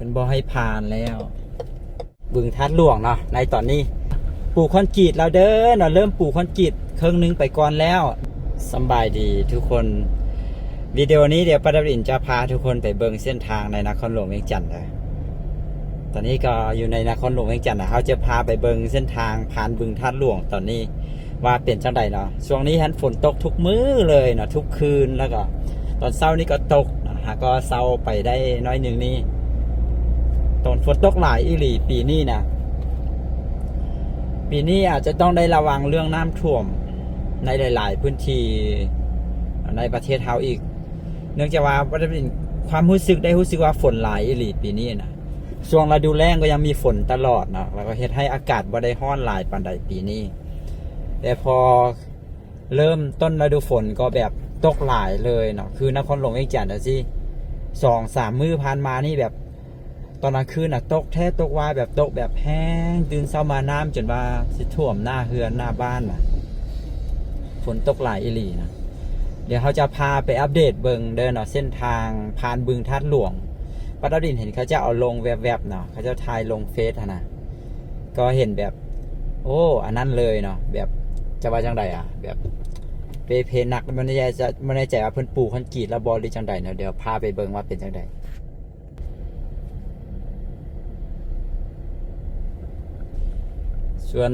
ພິ່ນບໍ່ໃຫ້ຜ່ານແລ້ວ ບຶງທາດຫຼວງເນາະ ໃນຕອນນີ້ປູຄອນກຣີດແລ້ວເດີເນາະ ເລີ່ມປູຄອນກຣີດເຄິ່ງໜຶ່ງໄປກ່ອນແລ້ວ. ສຳບາຍດີທຸກຄົນ ວິດີໂອນີ້ດຽວປາດາວດິນຈະພາທຸກຄົນໄປເບິ່ງເສັ້ນທາງໃນນະຄອນຫຼວງວຽງຈັນເດີ. ຕອນນີ້ກໍຢູ່ໃນນະຄອນຫຼວງວຽງຈັນນະ ເຮົາຈະພາໄປເບິ່ງເສັ້ນທາງຜ່ານບຶງທາດຫຼວງຕອນນີ້ ວ່າເປັນຈັ່ງໃດເນາະ. ຊ່ວງນີ້ຫັ້ນຝົນຕົກທຸກມື້ເລີຍເນາະ ທຸກຄືນ ແລ້ວກໍຕອນເຊົ້ານີ້ກໍຕົກເນາະ ຫາກໍເຊົາໄປໄດ້ໜ້ອຍໜຶ່ງນີ້. ຕອນຝົນຕົກຫຼາຍອີ່ຫຼີປີນີ້ນະ ປີນີ້ອາດຈະຕ້ອງໄດ້ລະວັງເລື່ອງນ້ຳຖ້ວມໃນຫຼາຍໆພື້ນທີ່ໃນປະເທດເຮົາອີກ ເນື່ອງຈາກວ່າ ຄວາມຮູ້ສຶກ ໄດ້ຮູ້ສຶກວ່າຝົນຫຼາຍອີ່ຫຼີປີນີ້ນະ. ຊ່ວງລະດູແລ້ງກໍຍັງມີຝົນຕະຫຼອດເນາະ ແລ້ວກໍເຮັດໃຫ້ອາກາດບໍ່ໄດ້ຮ້ອນຫຼາຍປານໃດປີນີ້ ແຕ່ພໍເລີ່ມຕົ້ນລະດູຝົນກໍແບບຕົກຫຼາຍເລີຍເນາະ. ຄືນະຄອນຫຼວງວຽງຈັນຈັ່ງຊີ້ ສອງສາມມື້ຜ່ານມານີ້ແບບ ຕອນກາງຄືນນະຕົກແທ້ຕົກວ່າ ແບບຕົກແບບແຮງ ຕື່ນເຊົ້າມານ້ຳຈົນວ່າຊິຖ້ວມໜ້າເຮືອນໜ້າບ້ານນະ ຝົນຕົກຫຼາຍອີ່ຫຼີນະ. ດຽວເຮົາຈະພາໄປອັບເດດເບິ່ງເດີເນາະ ເສັ້ນທາງຜ່ານບຶງທາດຫຼວງ. ປາດາວດິນເຫັນເຂົາເຈົ້າເອົາລົງແວັບໆເນາະ ເຂົາເຈົ້າຖ່າຍລົງເຟສຫັ້ນນະ ກໍເຫັນແບບ ໂອ້ ອັນນັ້ນເລີຍເນາະ ແບບ ຈະວ່າຈັ່ງໃດອະ ແບບເປເພໜັກ. ບໍ່ແນ່ໃຈ ບໍ່ແນ່ໃຈວ່າເພິ່ນປູຄອນກຣີດແລ້ວບໍ່ ຫຼືຈັ່ງໃດເນາະ ດຽວພາໄປເບິ່ງວ່າເປັນຈັ່ງໃດ. ສ່ວນ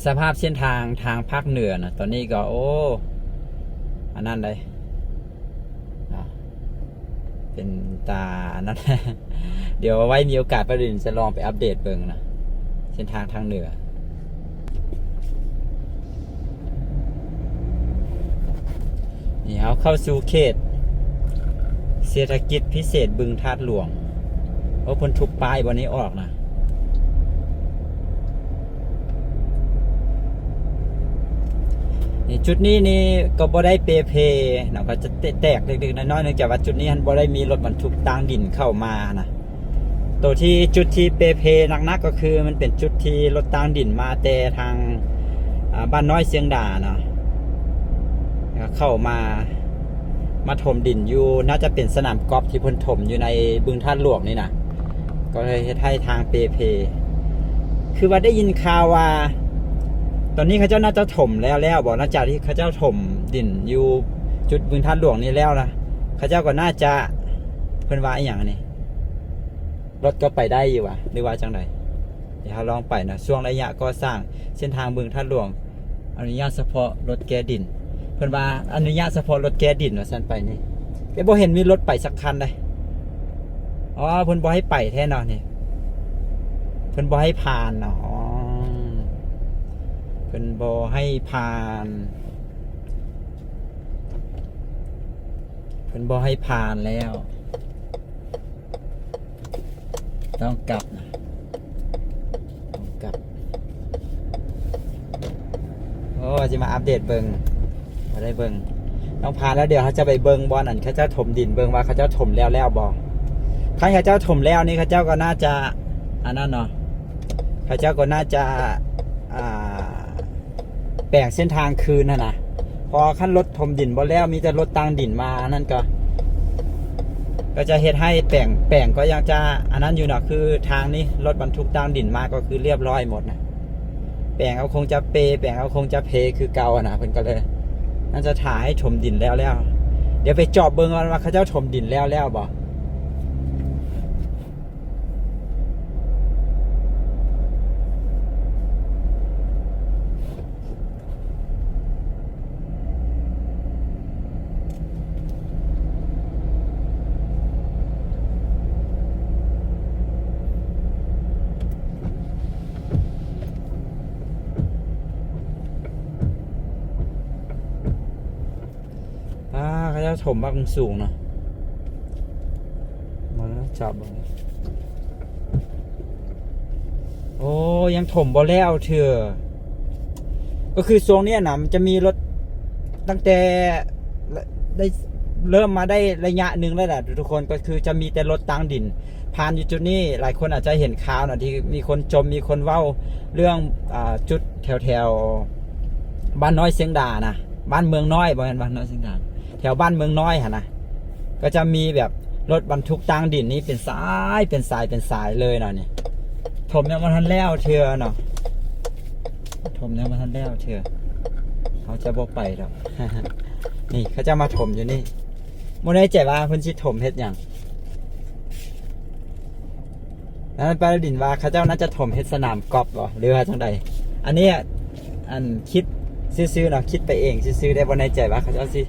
ສະພາບເສັ້ນທາງທາງພາກເໜືອນະ ຕອນນີ້ກໍ ໂອ້ ອັນນັ້ນໃດ໋ເນາະ ເປັນຕາອັນນັ້ນ ດຽວໄວ້ມີໂອກາດປາດາວດິນຈະລອງໄປອັບເດດເບິ່ງນະ ເສັ້ນທາງທາງເໜືອ. ນີ້ເຮົາເຂົ້າສູ່ເຂດເສດຖະກິດພິເສດບຶງທາດຫຼວງ. ໂອ້ ເພິ່ນທຸບປ້າຍບ່ອນນີ້ອອກນະ. ນີ້ ຈຸດນີ້ນີ້ກໍບໍ່ໄດ້ເປເພເນາະ ກໍຈະແຕກເລັກໆນ້ອຍໆ ເນື່ອງຈາກວ່າຈຸດນີ້ຫັ້ນບໍ່ໄດ້ມີລົດບັນທຸກຕ່າງດິນເຂົ້າມານະ. ໂຕທີ່ຈຸດທີ່ເປເພໜັກໆ ກໍຄືມັນເປັນຈຸດທີ່ລົດຕ່າງດິນມາແຕ່ທາງ ອ່າ ບ້ານນ້ອຍຊຽງດາເນາະ ເຂົ້າມາ ມາຖົມດິນຢູ່ ໜ້າຈະເປັນສະໜາມກອບທີ່ເພິ່ນຖົມຢູ່ໃນບຶງທາດຫຼວງນີ້ນະ ກໍເລີຍເຮັດໃຫ້ທາງເປເພ. ຄືວ່າໄດ້ຍິນຂ່າວວ່າ ຕອນນີ້ເຂົາເຈົ້າໜ້າຈະຖົມແລ້ວໆບໍ ຫຼັງຈາກທີ່ເຂົາເຈົ້າຖົມດິນຢູ່ຈຸດບຶງທາດຫຼວງນີ້ແລ້ວນະ ເຂົາເຈົ້າກໍໜ້າຈະ ເພິ່ນວ່າອີ່ຫຍັງອັນນີ້ ລົດກໍໄປໄດ້ຢູ່ຫວາ ຫຼືວ່າຈັ່ງໃດ? ດຽວເຮົາລອງໄປນະ. ຊ່ວງໄລຍະກໍ່ສ້າງເສັ້ນທາງບຶງທາດຫຼວງ ອະນຸຍາດສະເພາະລົດແກ່ດິນ ເພິ່ນວ່າອະນຸຍາດສະເພາະລົດແກ່ດິນວ່າຊັ້ນ ໄປນີ້ ແຕ່ບໍ່ເຫັນມີລົດໄປສັກຄັນໃດ. ອໍ ເພິ່ນບໍ່ໃຫ້ໄປແທ້ເນາະນີ້ ເພິ່ນບໍ່ໃຫ້ຜ່ານເນາະ ເພິ່ນບໍ່ໃຫ້ຜ່ານ ເພິ່ນບໍ່ໃຫ້ຜ່ານແລ້ວ ຕ້ອງກັບນະ ຕ້ອງກັບ. ໂອ້ ຊິມາອັບເດດເບິ່ງ ບໍ່ໄດ້ເບິ່ງ ຕ້ອງຜ່ານແລ້ວ. ດຽວເຮົາຈະໄປເບິ່ງບ່ອນອັນເຂົາເຈົ້າຖົມດິນ ເບິ່ງວ່າເຂົາເຈົ້າຖົມແລ້ວແລ້ວບໍ່. ຄັນເຂົາເຈົ້າຖົມແລ້ວນີ້ ເຂົາເຈົ້າກໍໜ້າຈະ ອັນນັ້ນເນາະ ເຂົາເຈົ້າກໍໜ້າຈະ ອ່າ ແປງເສັ້ນທາງຄືນຫັ້ນນະ ເພາະຄັນລົດຖົມດິນບໍ່ແລ້ວ ມີແຕ່ລົດຕ່າງດິນມາ ອັນນັ້ນກໍ ກໍຈະເຮັດໃຫ້ແປງ ແປງກໍຍັງຈະອັນນັ້ນຢູ່ເນາະ. ຄືທາງນີ້ລົດບັນທຸກຕ່າງດິນມາກໍຄືລຽບຮ້ອຍໝົດນະ ແປງເອົາຄົງຈະເປ ແປງເອົາຄົງຈະເພຄືເກົ່າຫັ້ນນະ. ເພິ່ນກໍເລີຍໜ້າຈະຖ້າໃຫ້ຖົມດິນແລ້ວໆ ດຽວໄປຈອບເບິ່ງກ່ອນວ່າເຂົາເຈົ້າຖົມດິນແລ້ວແລ້ວບໍ່. ອ່າ ເຂົາເຈົ້າຖົມບັກສູງເນາະ ມາຈັບເບິ່ງ. ໂອ້ ຍັງຖົມບໍ່ແລ້ວເທື່ອ. ກໍຄືຊ່ວງນີ້ນະ ມັນຈະມີລົດ ຕັ້ງແຕ່ໄດ້ເລີ່ມມາໄດ້ໄລຍະໜຶ່ງແລ້ວແຫຼະທຸກຄົນ ກໍຄືຈະມີແຕ່ລົດຕ່າງດິນຜ່ານຢູ່ຈຸດນີ້. ຫຼາຍຄົນອາດຈະເຫັນຂ່າວນະ ທີ່ມີຄົນຈົ່ມ ມີຄົນເວົ້າເລື່ອງ ອ່າ ຈຸດແຖວໆ ບ້ານນ້ອຍຊຽງດານະ ບ້ານເມືອງນ້ອຍ ບໍ່ແມ່ນບ້ານນ້ອຍຊຽງດາ ແຖວບ້ານເມືອງນ້ອຍຫັ້ນນະ ກໍຈະມີແບບ ລົດບັນທຸກຕ່າງດິນນີ້ເປັນສາຍ ເປັນສາຍ ເປັນສາຍເລີຍເນາະນີ້. ຖົມຍັງບໍ່ທັນແລ້ວເທື່ອເນາະ ຖົມຍັງບໍ່ທັນແລ້ວເທື່ອ. ເຮົາຈະບໍ່ໄປດອກ. ນີ້ເຂົາເຈົ້າມາຖົມຢູ່ນີ້. ບໍ່ແນ່ໃຈວ່າເພິ່ນຊິຖົມເຮັດຫຍັງ. ນັ້ນປາລາດິນວ່າເຂົາເຈົ້າໜ້າຈະຖົມເຮັດສະໜາມກອບບໍ ຫຼືວ່າຈັ່ງໃດ? ອັນນີ້ ອັນ ຄິດຊື່ໆເນາະ ຄິດໄປເອງຊື່ໆເດ້ ບໍ່ແນ່ໃຈວ່າເຂົາເຈົ້າຊິ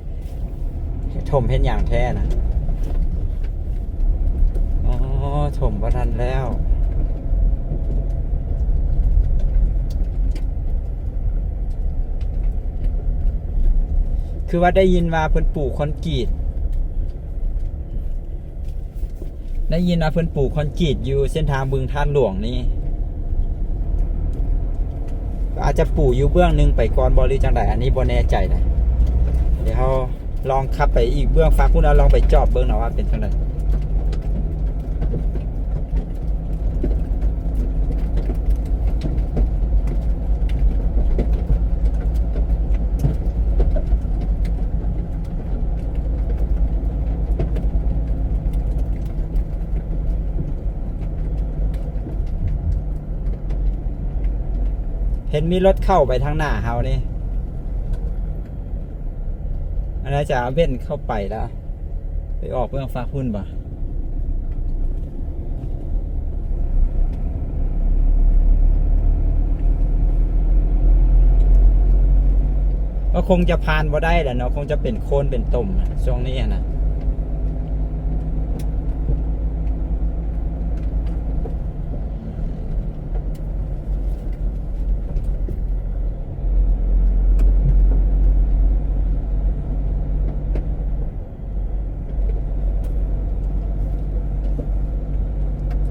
ຖົມເຮັດຫຍັງແທ້ນະ. ອໍ ຖົມບໍ່ທັນແລ້ວ. ຄືວ່າໄດ້ຍິນວ່າເພິ່ນປູຄອນກຣີດ ໄດ້ຍິນວ່າເພິ່ນປູຄອນກຣີດຢູ່ເສັ້ນທາງບຶງທາດຫຼວງນີ້ ກໍອາດຈະປູຢູ່ເບື້ອງໜຶ່ງໄປກ່ອນບໍ ຫຼືຈັ່ງໃດ ອັນນີ້ບໍ່ແນ່ໃຈນະ. ດຽວເຮົາລອງຂັບໄປອີກເບື້ອງຟາກພຸ້ນ ລອງໄປຈອບເບິ່ງນະວ່າເປັນຈັ່ງໃດ. ເຫັນມີລົດເຂົ້າໄປທາງໜ້າເຮົານີ້ ອັນນັ້ນຈະເວັ້ນເຂົ້າໄປແລ້ວ ໄປອອກເບື້ອງຟາກພຸ້ນບໍ? ກໍຄົງຈະຜ່ານບໍ່ໄດ້ແຫຼະເນາະ ຄົງຈະເປັນໂຄນເປັນຕົມຊ່ວງນີ້ຫັ້ນນະ.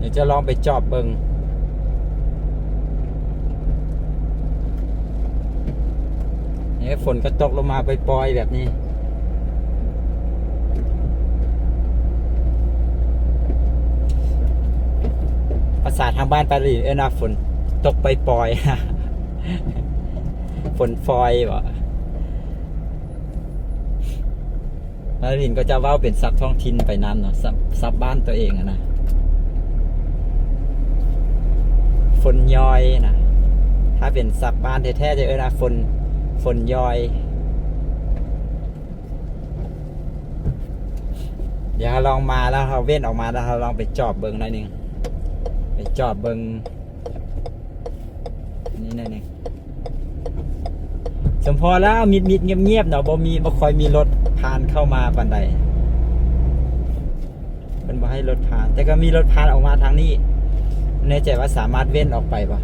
ດຽວຈະລອງໄປຈອບເບິ່ງ. ນີ້ຝົນກໍຕົກລົງມາປ່ອຍໆແບບນີ້. ພາສາທາງບ້ານປາລີເອີ້ນວ່າຝົນຕົກປ່ອຍໆ ຝົນຟອຍບໍ? ລາວດິນກໍຈະເວົ້າເປັນສັບທ້ອງຖິ່ນໄປນຳເນາະ ສັບ ສັບບ້ານຕົວເອງຫັ້ນນະ. ຝົນຢອຍນະ ຖ້າເປັນສັບບ້ານແທ້ໆ ຈະເອີ້ນວ່າຝົນ ຝົນຢອຍ. ດຽວເຮົາລອງມາແລ້ວ ເຮົາເວັ້ນອອກມາແລ້ວ ເຮົາລອງໄປຈອບເບິ່ງໜ້ອຍໜຶ່ງ ໄປຈອບເບິ່ງ ນີ້ໜ້ອຍໜຶ່ງ. ສົມພໍແລ້ວ ມິດໆ ງຽບໆເນາະ ບໍ່ມີ ບໍ່ຄ່ອຍມີລົດຜ່ານເຂົ້າມາປານໃດ ເພິ່ນບໍ່ໃຫ້ລົດຜ່ານ ແຕ່ກໍມີລົດຜ່ານອອກມາທາງນີ້. ແນ່ໃຈວ່າສາມາດເວັ້ນອອກໄປບໍ່?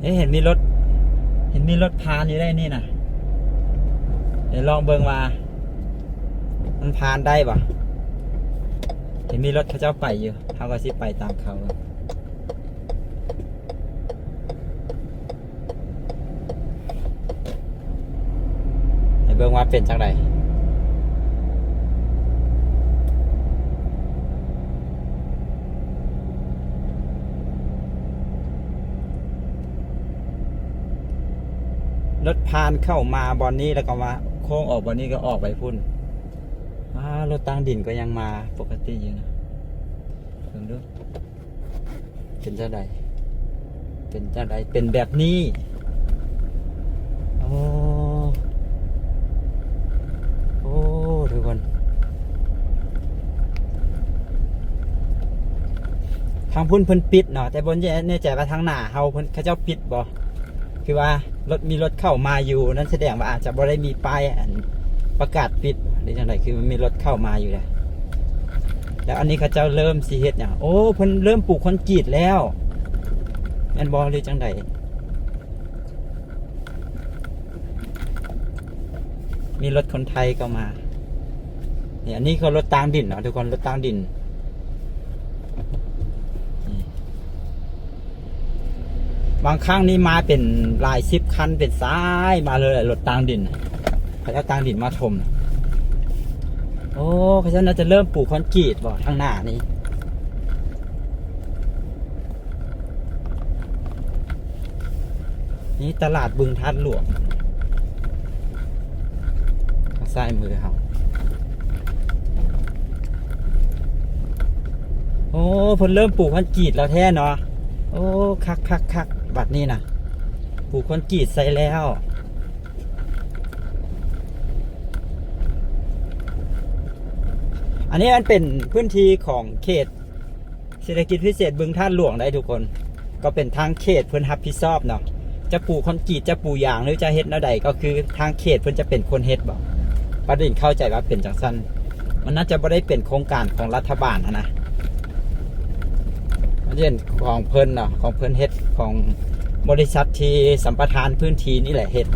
ເອີ ເຫັນມີລົດ ເຫັນມີລົດຜ່ານຢູ່ໃນນີ້ນະ. ດຽວລອງເບິ່ງວ່າມັນຜ່ານໄດ້ບໍ່? ເຫັນມີລົດເຂົາເຈົ້າໄປຢູ່ ເຮົາກໍຊິໄປຕາມເຂົາ. ໃຫ້ເບິ່ງວ່າເປັນຈັ່ງໃດ. ລົດຜ່ານເຂົ້າມາບ່ອນນີ້ ແລ້ວກໍມາໂຄ້ງອອກບ່ອນນີ້ ກໍອອກໄປພຸ້ນ. ອ້າ ລົດຕ່າງດິນກໍຍັງມາປົກກະຕິຢູ່ນະ. ເບິ່ງດູ ເປັນຈັ່ງໃດ? ເປັນຈັ່ງໃດ? ເປັນແບບນີ້. ໂອ້ ໂອ້ ທຸກຄົນ ທາງພຸ້ນເພິ່ນປິດເນາະ ແຕ່ບໍ່ແນ່ໃຈວ່າທາງໜ້າເຮົາເພິ່ນ ເຂົາເຈົ້າປິດບໍ່? ຄືວ່າລົດ ມີລົດເຂົ້າມາຢູ່ ນັ້ນສະແດງວ່າອາດຈະບໍ່ໄດ້ມີປ້າຍ ອັນ ປະກາດປິດ ຫຼືຈັ່ງໃດ ຄືມັນມີລົດເຂົ້າມາຢູ່ແຫຼະ. ແລ້ວອັນນີ້ເຂົາເຈົ້າເລີ່ມຊິເຮັດຫຍັງ? ໂອ້ ເພິ່ນເລີ່ມປູຄອນກຣີດແລ້ວ ແມ່ນບໍ່ ຫຼືຈັ່ງໃດ? ເ ມີລົດຄົນໄທກໍມາ. ນີ້ ອັນນີ້ຄືລົດຕາງດິນເນາະທຸກຄົນ, ລົດຕາງດິນ. ນີ້ ບາງຄັ້ງນີ້ມາເປັນຫຼາຍສິບຄັນ ເປັນສາຍມາເລີຍ ລົດຕາງດິນ. ເຂົາເຈົ້າຕາງດິນມາຖົມ. ໂອ້ ເຂົາເຈົ້າໜ້າຈະເລີ່ມປູຄອນກຣີດບໍ່ ທາງໜ້ານີ້? ນີ້ຕະຫຼາດບຶງທາດຫຼວງ ທາງຊ້າຍມືເຮົາ. ໂອ້ ເພິ່ນເລີ່ມປູຄອນກຣີດແລ້ວແທ້ເນາະ. ໂອ້ ຄັກໆໆ ບັດນີ້ນະ ປູຄອນກຣີດໃສ່ແລ້ວ. ອັນນີ້ມັນເປັນພື້ນທີ່ຂອງເຂດ ເສດຖະກິດພິເສດບຶງທາດຫຼວງໄດ໋ທຸກຄົນ, ກໍເປັນທາງເຂດເພິ່ນຮັບຜິດຊອບເນາະ. ຈະປູຄອນກຣີດ ຈະປູຢາງ ຫຼືຈະເຮັດແນວໃດ ກໍຄືທາງເຂດເພິ່ນຈະເປັນຄົນເຮັດບໍ? ປາດິນເຂົ້າໃຈວ່າເປັນຈັ່ງຊັ້ນ, ມັນໜ້າຈະບໍ່ໄດ້ເປັນໂຄງການຂອງລັດຖະບານຫັ້ນນະ, ມັນຈະເປັນຂອງເພິ່ນເນາະ, ຂອງເພິ່ນເຮັດ, ຂອງບໍລິສັດທີ່ສຳປະທານພື້ນທີ່ນີ້ແຫຼະເຮັດ.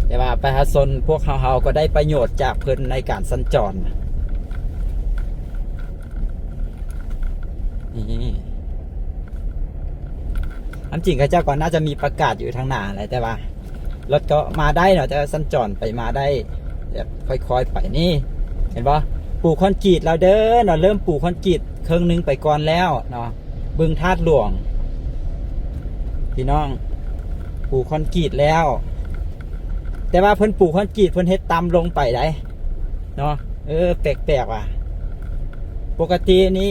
ແຕ່ວ່າປະຊາຊົນພວກເຮົາ ເຮົາກໍໄດ້ປະໂຫຍດຈາກເພິ່ນໃນການສັນຈອນ. ນີ້ ຄວາມຈິງເຂົາເຈົ້າກໍໜ້າຈະມີປະກາດຢູ່ທາງໜ້າແຫຼະ, ແຕ່ວ່າລົດກໍມາໄດ້ເນາະ, ແຕ່ວ່າສັນຈອນໄປມາໄດ້ແບບຄ່ອຍໆໄປ. ນີ້ ເຫັນບໍ່? ປູຄອນກຣີດແລ້ວເດີເນາະ, ເລີ່ມປູຄອນກຣີດເຄິ່ງໜຶ່ງໄປກ່ອນແລ້ວເນາະ. ບຶງທາດຫຼວງ ພີ່ນ້ອງ, ປູຄອນກຣີດແລ້ວ, ແຕ່ວ່າເພິ່ນປູຄອນກຣີດ ເພິ່ນເຮັດຕ່ຳລົງໄປໄດ໋ເນາະ. ເອີ ແປກໆວ່າ ປົກກະຕິນີ້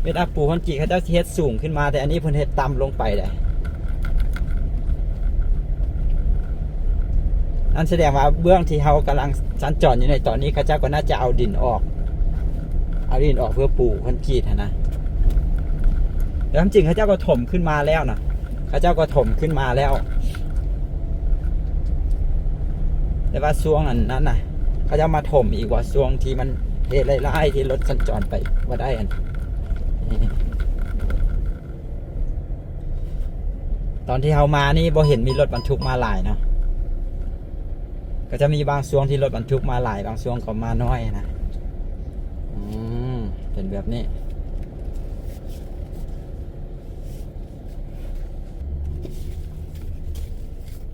ເວລາປູຄອນກຣີດ ເຂົາເຈົ້າຊິເຮັດສູງຂຶ້ນມາ, ແຕ່ອັນນີ້ເພິ່ນເຮັດຕ່ຳລົງໄປໄດ໋. ນັ້ນສະແດງວ່າເບື້ອງທີ່ເຮົາກຳລັງສັນຈອນຢູ່ໃນຕອນນີ້ ເຂົາເຈົ້າກໍໜ້າຈະເອົາດິນອອກ, ເອົາດິນອອກເພື່ອປູຄອນກຣີດຫັ້ນນະ. ແຕ່ຄວາມຈິງເຂົາເຈົ້າກໍຖົມຂຶ້ນມາແລ້ວນະ, ເຂົາເຈົ້າກໍຖົມຂຶ້ນມາແລ້ວ, ແຕ່ວ່າຊ່ວງອັນນັ້ນນະ ເຂົາເຈົ້າມາຖົມອີກວ່າ ຊ່ວງທີ່ມັນເທຫຼາຍໆ ທີ່ລົດສັນຈອນໄປບໍ່ໄດ້ຫັ້ນ. ນີ້ ຕອນທີ່ເຮົາມານີ້ບໍ່ເຫັນມີລົດບັນທຸກມາຫຼາຍເນາະ, ກໍຈະມີບາງຊ່ວງທີ່ລົດບັນທຸກມາຫຼາຍ, ບາງຊ່ວງກໍມາໜ້ອຍນະ. ອືມ ເປັນແບບນີ້.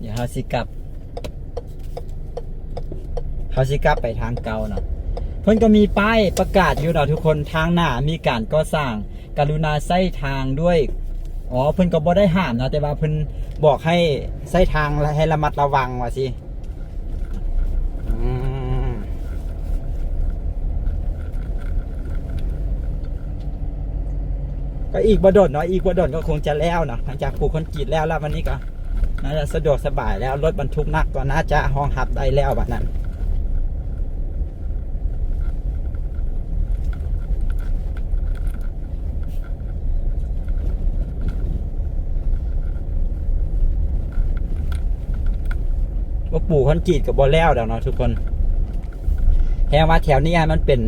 ດຽວເຮົາຊິກັບ, ເຮົາຊິກັບໄປທາງເກົ່າເນາະ. ເພິ່ນກໍມີປ້າຍປະກາດຢູ່ເນາະທຸກຄົນ, ທາງໜ້າມີການກໍ່ສ້າງ ກະລຸນາໃຊ້ທາງດ້ວຍ, ອໍ ເພິ່ນກໍບໍ່ໄດ້ຫ້າມເນາະ, ແຕ່ວ່າເພິ່ນບອກໃຫ້ໃຊ້ທາງ ແລະ ໃຫ້ລະມັດລະວັງວ່າຊີ້. ອືມ ກໍອີກບໍ່ດົນເນາະ, ອີກບໍ່ດົນກໍຄົງຈະແລ້ວເນາະ, ຫຼັງຈາກປູຄອນກຣີດແລ້ວ ແລ້ວວັນນີ້ກໍໜ້າຈະສະດວກສະບາຍແລ້ວ, ລົດບັນທຸກໜັກກໍໜ້າຈະຮອງຮັບໄດ້ແລ້ວບັດນັ້ນ. ບໍ່ປູຄອນກຣີດກໍບໍ່ແລ້ວດອກເນາະທຸກຄົນ, ແຮງວ່າແຖວນີ້ໃຫ້ມັນເປັນ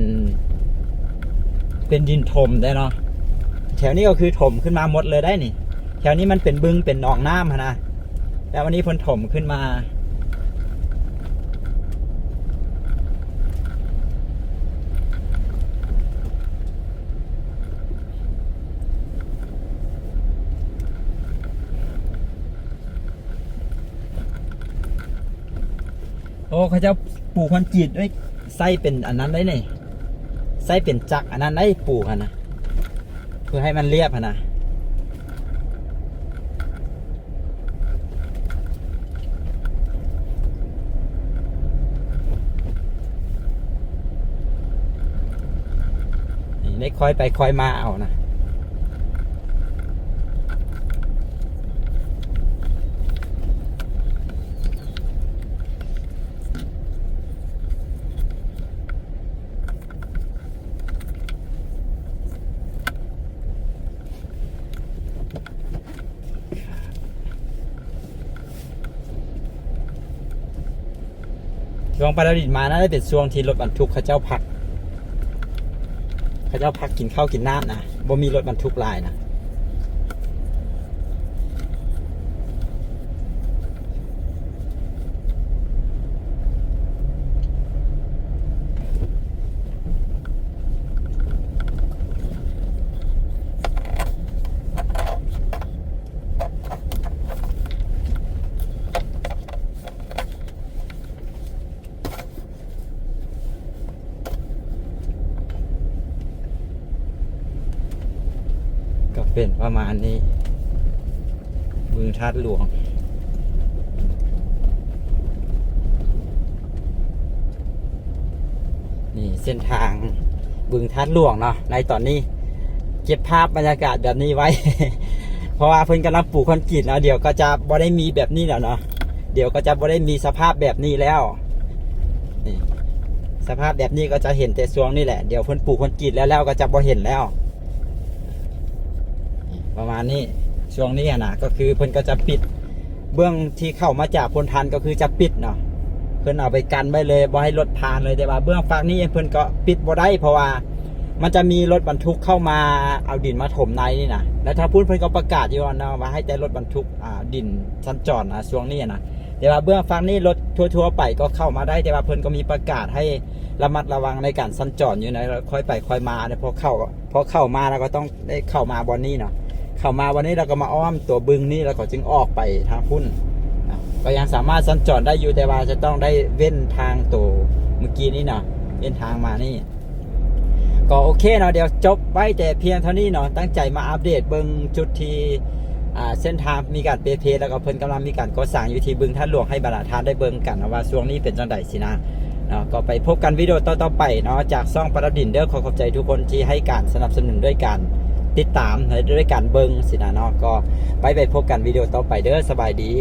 ເປັນດິນຖົມໄດ້ເນາະ, ແຖວນີ້ກໍຄືຖົມຂຶ້ນມາໝົດເລີຍໄດ໋ນີ້. ແຖວນີ້ມັນເປັນບຶງເປັນໜອງນ້ຳຫັ້ນນະ, ແລ້ວວັນນີ້ເພິ່ນຖົມຂຶ້ນມາ. ໂອ້ ເຂົາເຈົ້າປູຄອນກຣີດດ້ວຍ ໃຊ້ເປັນອັນນັ້ນໄດ໋ນີ້, ໃຊ້ເປັນຈັກອັນນັ້ນໄດ໋ ປູຫັ້ນນະ ເພື່ອໃຫ້ມັນລຽບຫັ້ນນະ. ນີ້ ໄດ້ຄ່ອຍໄປຄ່ອຍມາເອົານະ. ຊ່ວງປາລາດິດມາ ໜ້າຈະເປັນຊ່ວງທີ່ລົດບັນທຸກເຂົາເຈົ້າພັກ, ເຂົາເຈົ້າພັກກິນເຂົ້າກິນນ້ຳນະ, ບໍ່ມີລົດບັນທຸກຫຼາຍນະ. ໂ ເປັນປະມານນີ້ ບຶງທາດຫຼວງ. ນີ້ເສັ້ນທາງບຶງທາດຫຼວງເນາະ ໃນຕອນນີ້ເກັບພາບບັນຍາກາດແບບນີ້ໄວ້ ເພາະວ່າເພິ່ນກຳລັງປູຄອນກຣີດເນາະ ດຽວກໍຈະບໍ່ໄດ້ມີແບບນີ້ແລ້ວເນາະ ດຽວກໍຈະບໍ່ໄດ້ມີສະພາບແບບນີ້ແລ້ວ. ນີ້ ສະພາບແບບນີ້ກໍຈະເຫັນແຕ່ຊ່ວງນີ້ແຫຼະ ດຽວເພິ່ນປູຄອນກຣີດແລ້ວໆ ກໍຈະບໍ່ເຫັນແລ້ວ. ປະມານນີ້ ຊ່ວງນີ້ຫັ້ນນະ ກໍຄືເພິ່ນກໍຈະປິດ ເບື້ອງທີ່ເຂົ້າມາຈາກໂພນທັນກໍຄືຈະປິດເນາະ ເພິ່ນເອົາໄປກັນໄວ້ເລີຍ ບໍ່ໃຫ້ລົດຜ່ານເລີຍ ແຕ່ວ່າເບື້ອງຟາກນີ້ເພິ່ນກໍປິດບໍ່ໄດ້ ເພາະວ່າມັນຈະມີລົດບັນທຸກເຂົ້າມາເອົາດິນມາຖົມໃນນີ້ນະ ແລ້ວທາງພຸ້ນເພິ່ນກໍປະກາດຢູ່ເນາະ ວ່າໃຫ້ແຕ່ລົດບັນທຸກ ອ່າ ດິນສັນຈອນ ອ່າ ຊ່ວງນີ້ນະ ແຕ່ວ່າເບື້ອງຟາກນີ້ລົດທົ່ວໆໄປກໍເຂົ້າມາໄດ້ ແຕ່ວ່າເພິ່ນກໍມີປະກາດໃຫ້ລະມັດລະວັງໃນການສັນຈອນຢູ່ນະ ຄ່ອຍໄປຄ່ອຍມາເນາະ ພໍເຂົ້າ ພໍເຂົ້າມາແລ້ວກໍຕ້ອງ ໄດ້ເຂົ້າມາບ່ອນນີ້ເນາະ ເຂົ້າມາບ່ອນນີ້ແລ້ວກໍມາອ້ອມຕົວບຶງນີ້ ແລ້ວກໍຈຶ່ງອອກໄປທາງພຸ້ນນະ ກໍຍັງສາມາດສັນຈອນໄດ້ຢູ່ ແຕ່ວ່າຈະຕ້ອງໄດ້ເວັ້ນທາງໂຕເມື່ອກີ້ນີ້ເນາະ ເວັ້ນທາງມານີ້. ກໍໂອເຄເນາະ ດຽວຈົບໄວ້ແຕ່ພຽງເທົ່ານີ້ເນາະ ຕັ້ງໃຈມາອັບເດດເບິ່ງຈຸດທີ່ ອ່າ ເສັ້ນທາງມີການເປເພ ແລ້ວກໍເພິ່ນກຳລັງມີການກໍ່ສ້າງຢູ່ທີ່ບຶງທາດຫຼວງ ໃຫ້ບັນດາທ່ານໄດ້ເບິ່ງກັນເນາະ ວ່າຊ່ວງນີ້ເປັນຈັ່ງໃດຊີ້ນະ. ເນາະ ກໍໄປພົບກັນວິດີໂອຕໍ່ໆໄປເນາະ ຈາກຊ່ອງປາລາດິນເດີ. ຂໍຂອບໃຈທຸກຄົນທີ່ໃຫ້ການສະໜັບສະໜູນດ້ວຍການຕິດຕາມ ແລະ ດ້ວຍການເບິ່ງຊີ້ນະເນາະ. ກໍໄປ ໄປພົບກັນວິດີໂອຕໍ່ໄປເດີ. ສະບາຍດີ.